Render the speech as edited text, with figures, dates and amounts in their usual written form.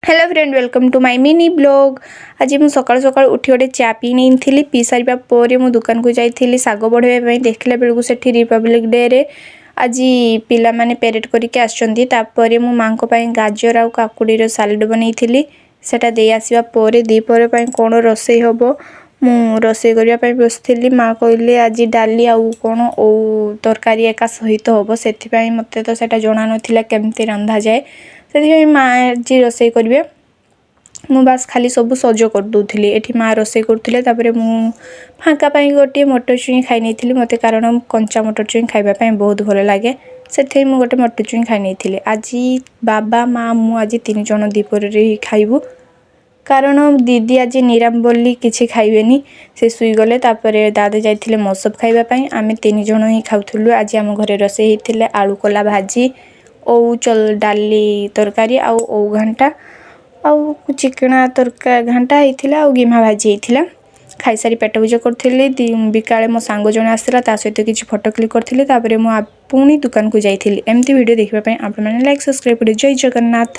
Hello friend, welcome to my mini vlog. ଆଜି ମୁଁ ସକାଳୁ ସକାଳୁ ଉଠି ଗୋଟେ ଚା ପିଇ ନେଇଥିଲି। ପିଇ ସାରିବା ପରେ ମୁଁ ଦୋକାନକୁ ଯାଇଥିଲି ଶାଗ ବଢ଼ାଇବା ପାଇଁ। ଦେଖିଲା ବେଳକୁ ସେଠି ରିପବ୍ଲିକ୍ ଡେରେ ଆଜି ପିଲାମାନେ ପ୍ୟାରେଡ଼ କରିକି ଆସିଛନ୍ତି। ତାପରେ ମୁଁ ମାଆଙ୍କ ପାଇଁ ଗାଜର ଆଉ କାକୁଡ଼ିର ସାଲାଡ଼ ବନେଇଥିଲି। ସେଟା ଦେଇ ଆସିବା ପରେ ଦ୍ୱିପହର ପାଇଁ କ'ଣ ରୋଷେଇ ହେବ, ମୁଁ ରୋଷେଇ କରିବା ପାଇଁ ବସିଥିଲି। ମା କହିଲେ ଆଜି ଡାଲି ଆଉ କ'ଣ ଓଉ ତରକାରୀ ଏକା ସହିତ ହେବ। ସେଥିପାଇଁ ମୋତେ ତ ସେଇଟା ଜଣା ନଥିଲା କେମିତି ରନ୍ଧାଯାଏ। ସେଥିପାଇଁ ମା ଆଜି ରୋଷେଇ କରିବେ, ମୁଁ ବାସ୍ ଖାଲି ସବୁ ସଜ କରିଦେଉଥିଲି। ଏଠି ମା ରୋଷେଇ କରୁଥିଲେ। ତାପରେ ମୁଁ ଫାଙ୍କା ପାଇଁ ଗୋଟିଏ ମଟର ଛୁଇଁ ଖାଇ ନେଇଥିଲି। ମୋତେ କାରଣ କଞ୍ଚା ମଟର ଛୁଇଁ ଖାଇବା ପାଇଁ ବହୁତ ଭଲ ଲାଗେ, ସେଥିପାଇଁ ମୁଁ ଗୋଟେ ମଟର ଛୁଇଁ ଖାଇ ନେଇଥିଲି। ଆଜି ବାବା, ମା, ମୁଁ ଆଜି ତିନି ଜଣ ଦ୍ୱିପହରରେ ହିଁ ଖାଇବୁ, କାରଣ ଦିଦି ଆଜି ନିରାମ ବୋଲି କିଛି ଖାଇବେନି, ସେ ଶୋଇଗଲେ। ତାପରେ ଦାଦା ଯାଇଥିଲେ ମସବ ଖାଇବା ପାଇଁ। ଆମେ ତିନି ଜଣ ହିଁ ଖାଉଥିଲୁ। ଆଜି ଆମ ଘରେ ରୋଷେଇ ହେଇଥିଲା ଆଳୁ କଲା ଭାଜି, ଓଉ ଡାଲି ତରକାରୀ ଆଉ ଓଉ ଘାଣ୍ଟା ଆଉ ଚିକେନ ତରକାରୀ ଘାଣ୍ଟା ହେଇଥିଲା ଆଉ ଗିମା ଭାଜି ହେଇଥିଲା। ଖାଇସାରି ପେଟ ପୂଜା କରିଥିଲି। ବିକାଳେ ମୋ ସାଙ୍ଗ ଜଣେ ଆସିଥିଲା, ତା ସହିତ କିଛି ଫଟୋ କ୍ଲିକ୍ କରିଥିଲି। ତାପରେ ମୁଁ ପୁଣି ଦୋକାନକୁ ଯାଇଥିଲି। ଏମିତି ଭିଡ଼ିଓ ଦେଖିବା ପାଇଁ ଆପଣମାନେ ଲାଇକ୍, ସବସ୍କ୍ରାଇବ୍ କରିବେ। ଜୟ ଜଗନ୍ନାଥ।